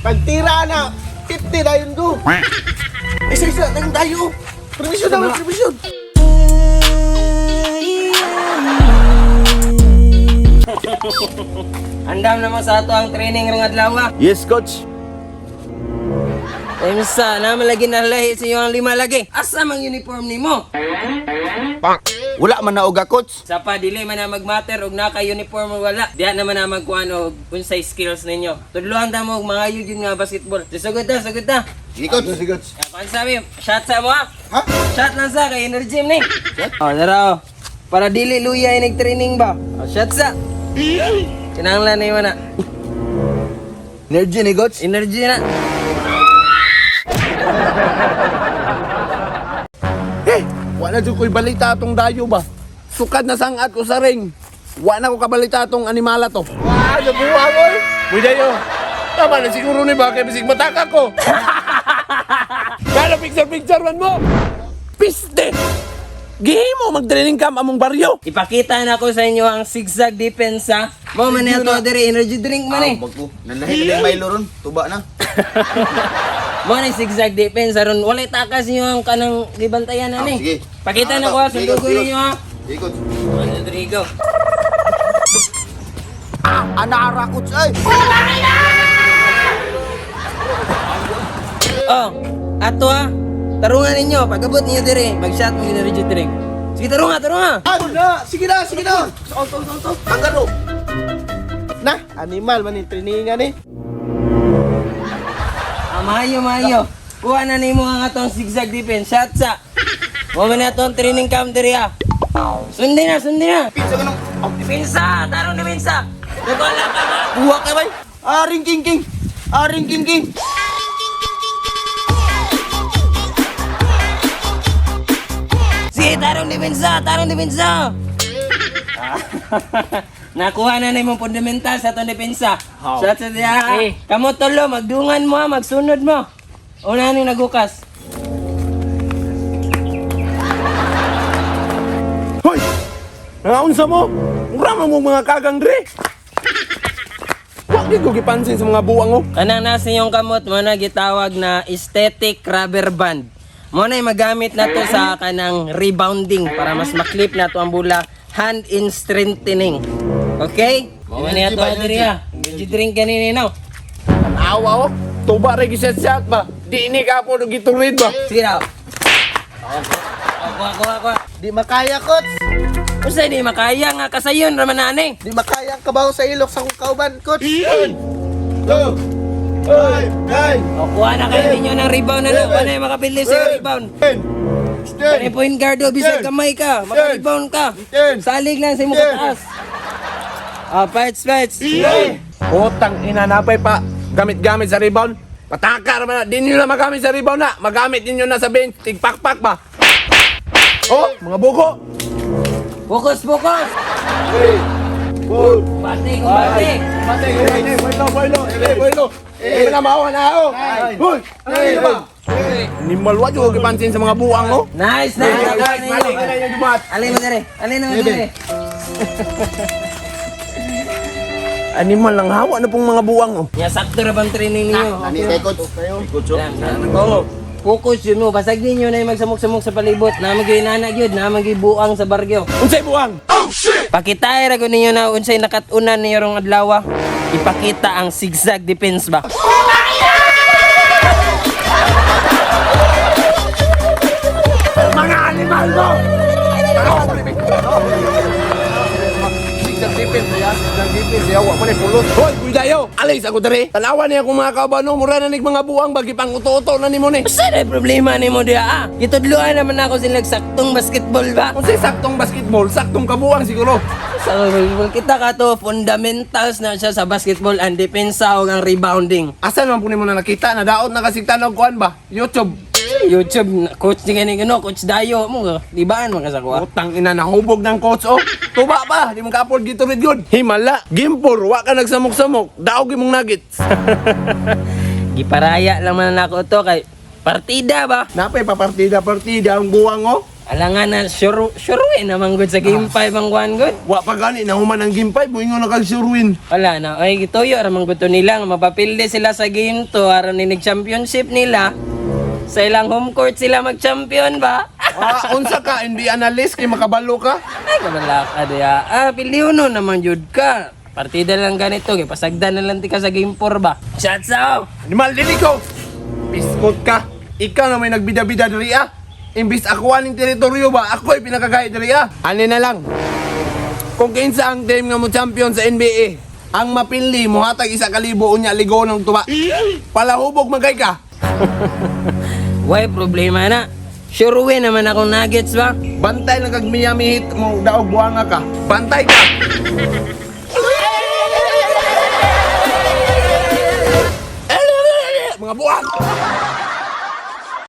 Pagtira na, 50 na yun go. Isa-isa lang tayo. Permission naman, permission. Andam naman sa ato ang training rong adlaw. Ah. Yes, coach. Unsa na man lagi nalahi sa iyo ang lima lagi. Asa mang uniform nimo? Wala man na oga, coach. Sa pa dili man na magmatter og naka uniform o wala. Diha naman na magkuan og unsay skills ninyo. Tudloan ta mo og mga yun nga basketball. Sugod ta, sugod ta. Sige, coach. Sige, coach. Kuan sabi, shot sa mo ah. Ha? Shot lang sa kay energy ni. Oh, dara oh. Para dili luya inig training ba. Oh, shot sa. Kinahanglan ni mo na. Energy ni coach. Energy na. Eh, wala jud ko'y balita atong dayo ba? Sukad na sangat ko sa ring. Wala ko kabalita atong animala to. Wah, nabuha ko. Uy, dayo. Tama na siguro ni ba kay bisig mataka ko. Kala picture picture man mo. Piste. Gihimo mag-training camp among baryo. Ipakita na ko sa inyo ang zigzag defense ha. Mo man ato diri energy drink man eh. Bagko. Nanahi ka din Milo ron. Tuba na. Mo na zigzag defense aron walay takas inyo ang kanang gibantayan na Ah, ni. sige. Pakita na Ah, ko ha, sige, sundugo sige. ninyo ha. Sige, coach. 1, 2, 3, go. Ah, anara, coach. Ay! Oh, ato ha. Tarungan ninyo, pag-abot ninyo diri, mag-shot mo energy drink. Sige, tarunga, tarunga. Ano na? Sige na, sige na. Tanggal Na, animal man yung trainingan eh. Ah, maayo, maayo. Kuha na nimo ang atong zigzag defense. Shot sa. Mo man na atong training camp diri ha. Sundi na, sundi na. Pinsa ka nung... Oh, Depensa, tarong depensa. Nagwala ka ha. buha ka bay. Aring king king. Aring king king. Sige, tarong depensa, tarong depensa. Nakuha na na yung fundamental sa atong depensa. Shot sa diya. Kamo tulo, magdungan mo ha, magsunod mo. Una ni nagukas. Hoy! Nangaunsa mo? Mura man mo mga kagang dre. Wa gid ko gipansin sa mga buwang oh. Kanang nasa iyong kamot mo na gitawag na aesthetic rubber band. Mo na magamit na to sa kanang rebounding para mas maklip na to ang bula, hand in strengthening. Okay? Mo na Energy to ba, diri ha. Energy drink kanini no. Awa oh. Tuba ra giset shot ba? Di ni ka po giturid ba? Sige daw. Oh, kuha, kuha, kuha. Di makaya, coach. Unsa di makaya nga kasayon raman ani? Di makaya ang kabaw sa ilok sa akong kauban, coach. Two, five, nine, O, kuha na kayo ninyo ng rebound na no. Wala yung makapili sa rebound. ten, Kani point guard o, bisag kamay ka, maka-rebound ka. Ten. Salig lang sa imong kataas. Ah, fights, fights. Utang ina napay pa gamit-gamit sa rebound. Pataka raman na. Di nyo na magamit sa rebound na. Magamit ninyo na sa bench. Tigpakpak ba? Oh, mga buko. Focus, focus. Four, Bate, kumbate. Patay, patay, boylo, boylo, eh, boylo. Eh, na maawa na ako. Hoy, ano yun ba? Animal wa jud ko gipansin sa mga buwang oh. Nice, nice. Nakuha Mali, mali ninyo. na yung dumat. Alin mo dire? Alin mo dire? Animal lang hawa na pong mga buwang oh. Ya sakto ra bang training ninyo? Nani kay coach. Coach. oh. Lang, lang. Oo. Focus yun mo. Basag ninyo na yung magsamok-samok sa palibot. Na magyuy nana gyud, na magyuy buang sa baryo. Unsay buwang? Pakitay ra gud ninyo na unsay nakat-unan ninyo rong adlaw. Ipakita ang zigzag defense ba. Mga animal mo! Hoy, kuy dayo! Alis ako dere. Tanawa niya akong mga kaubano, mura na nig mga buwang bagi pang uto-uto na nimo ni. Usa na problema nimo diha ah? Gitudloan naman ako sila saktong basketball ba? Unsay saktong basketball, saktong kabuwang siguro. Sa basketball kita ka to fundamentals na siya sa basketball ang depensa o ang rebounding. Asa naman po nimo na nakita na daot na kasig tanog kuan ba? YouTube. YouTube coach ni gani no, coach Dayo mo dibaan man ka sa kuha. Utang ina nahubog ng coach oh. Tuba pa, di mo ka-afford giturid gud. Himala, gimpor, wa ka nagsamok-samok, daog imong nuggets. Giparaya lang man nako to kay partida ba? Napay papartida partida ang buwang oh. Alangan na sure sure eh naman gud sa game 5 ang kuan gud. Wa pa gani na human ang game 5, moingon na kag sure win. Wala na. Ay, gituyo ra man gud to nila nga mapapildi sila sa game 2 aron ni championship nila. Sa ilang home court sila mag-champion ba? Ah, unsa ka NBA analyst kay makabalo ka? Ay, kabala ka diya. Ah, pilyono naman jud ka. Partida lang ganito, kay pasagdan na lang ti ka sa game 4 ba? Shots out! Animal dili ko. Piskot ka. Ikaw na may nagbida-bida diri ah. Imbis ako aning teritoryo ba, ako ay pinakagay diri ah. Ani na lang. Kung kinsa ang team nga mo champion sa NBA, ang mapili mo hatag 1,000 unya ligo ng tuba. Palahubog magay ka. Way problema na. Sure win naman akong Nuggets ba? Bantay lang kag Miami Heat mo daog buanga ka. Bantay ka. Mga buwang.